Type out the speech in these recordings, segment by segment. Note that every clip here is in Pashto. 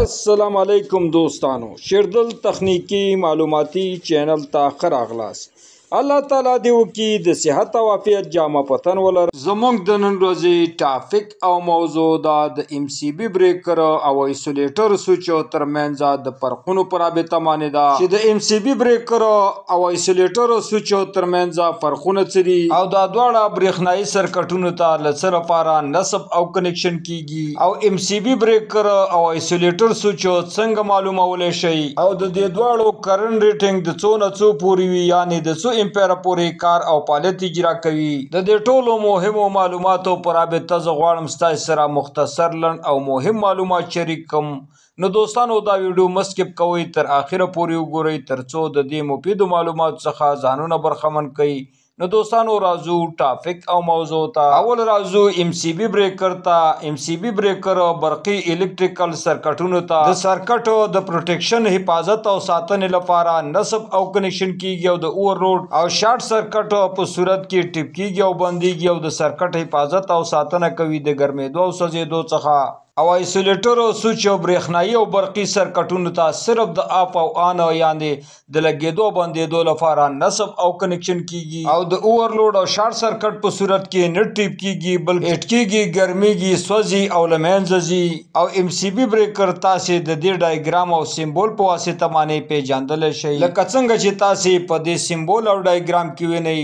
السلام علیکم دوستانو، شیردل تخنیکی معلوماتي چینل ته ښه راغلاست. الله تعالی دې وکړي د صحت او عافیت جامه په تن ولر. زموږ د نن ورځې ټاپک او موضوع دا د ام سی بي بریکر او ایسولیټر سویچ ترمنځ د فرقونو په رابطه باندې ده، چې د ام سی بي بریکر او ایسولیټر سویچ ترمنځ فرقونه څه دي او دا دواړه برېښنايي سرکټونو ته له څه لپاره نصب او کنکشن کیږي، او ام سی بي بریکر او ایسولیټر سویچ څنګه معلومولی شئ، او د دې دواړو کرنټ ریټینګ د څو نه څو پورې وي، یعنې د څو امپیر پورې کار او فعالیت اجرا کوي. د دې ټولو مهمو معلوماتو په رابطه زه غواړم ستاسو سره مختصر، لنډ او مهم معلومات شریک کړم. نو دوستانو، دا ویډیو مه سکیپ کوئ، تر اخره پورې وګورئ ترڅو د دې مفیدو معلوماتو څخه ځانونه برخمن کړئ. نو دوستانو، راځو ټاپک او موضوع ته. اول راځو ام سی بي بریکر ته. ام سی بي بریکر برقي الکتریکل سرکټونو ته د سرکټ د پروټیکشن، حفاظت او ساتنې لپاره نصب او کنکشن کیږي، او د اوورلوډ او شارټ سرکټ په صورت کې ټیپ کیږي او بندیږي، او د سرکټ حفاظت او ساتنه کوي د ګرمېدو او سوځېدو څخه. او ایسولیټر او سویچ او برېښنايي او برقي سرکټونو ته صرف د آف او آن، یعنې د لګېدو او بندېدو لپاره نصب او کنکشن کیږي، او د اوورلوډ او شارټ سرکټ په صورت کې نه ټیپ کیږي، بلکې هیټ کیږي، ګرمیږي، سوځي او له منځه ځي. او ام سی بي بریکر تاسې د دې ډایګرام او سیمبول په واسطه باندې پیژندلی شئ، لکه څنګه چې تاسې په دې سیمبول او ډایګرام کې وینئ.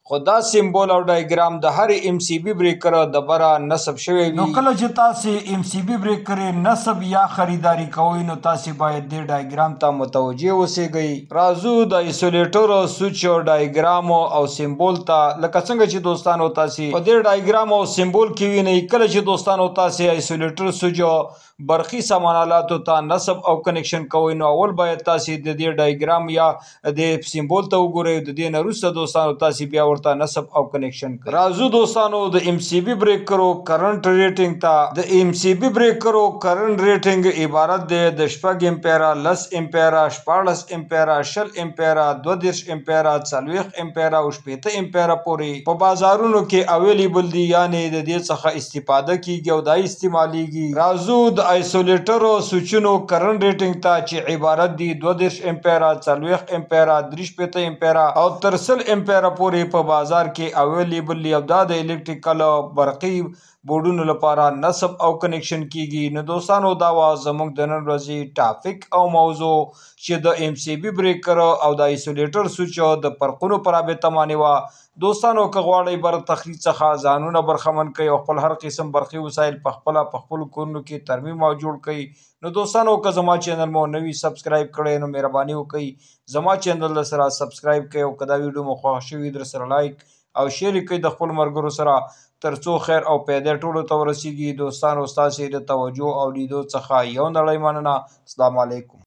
خو دا سیمبول او ډایګرام د هرې ام سی بي بریکر د بره نصب شوی وي. نو کله چې تاسې ام سی بي بریکر نصب یا خریداري کوئ، نو تاسې باید دې ډایګرام ته متوجه اوسئ. راځو د ایسولیټر سویچ ډایګرام او سیمبول ته. لکه څنګه چې دوستانو تاسې په دې ډایګرام او سیمبول کې وینئ، کله چې دوستانو تاسې ایسولیټر سویچ برقي سامانالاتو ته نصب او کنکشن کوئ، نو اول باید تاسې د دې ډایګرام یا د سیمبول ته وګورئ. د دې نه وروسته دوستانو تاسې بیا ورته نصب او کنکشن کوئ. راځو دوستانو د ام سی بي بریکرو کرنټ ریټینګ ته. د ام سی بي بریکرو کرنټ ریټینګ عبارت دی د 6 امپیره، 10 امپیره، 16 امپیره، 20 امپیره، 32 امپیره، 40 امپیره او 60 امپیره پورې په بازارونو کې اویلیبل دي، یعنې د دې څخه استفاده کیږي او دا استعمالیږي. راځو د ایسولیټرو سویچونو کرنټ ریټینګ ته، چې عبارت دي 32 امپیره، 40 امپیره، 63 امپیره او تر 100 امپیره پورې په بازار کې اویلیبل دي، او دا د الکتریکل برقي بورډونو لپاره نصب او کنکشن کیږي. نو دوستانو، دا وه زموږ د نن ورځې ټاپک او موضوع چې د ام سی بي بریکر او د ایسولیټر سویچ د فرقونو په رابطه باندې وه. دوستانو، که غواړئ برق تخریب څخه ځانونه برخمن کړئ او خپل هر قسم برقي وسایل په خپله په خپلو کورونو کې ترمیم او جوړ کړئ، نو دوستانو، که زما چینل مو نه وي سبسکرایب کړی، نو مهرباني وکړئ زما چینل در سره سبسکرایب کړئ، او که دا ویډیو مو خوښه شوي در سره لایک او شیر یې کړئ د خپلو ملګرو سره، تر څو خیر او پیدا ټولو ته ورسیږي. دوستانو، ستاسې د توجه او لیدو څخه یو نړۍ مننه. السلام علیکم.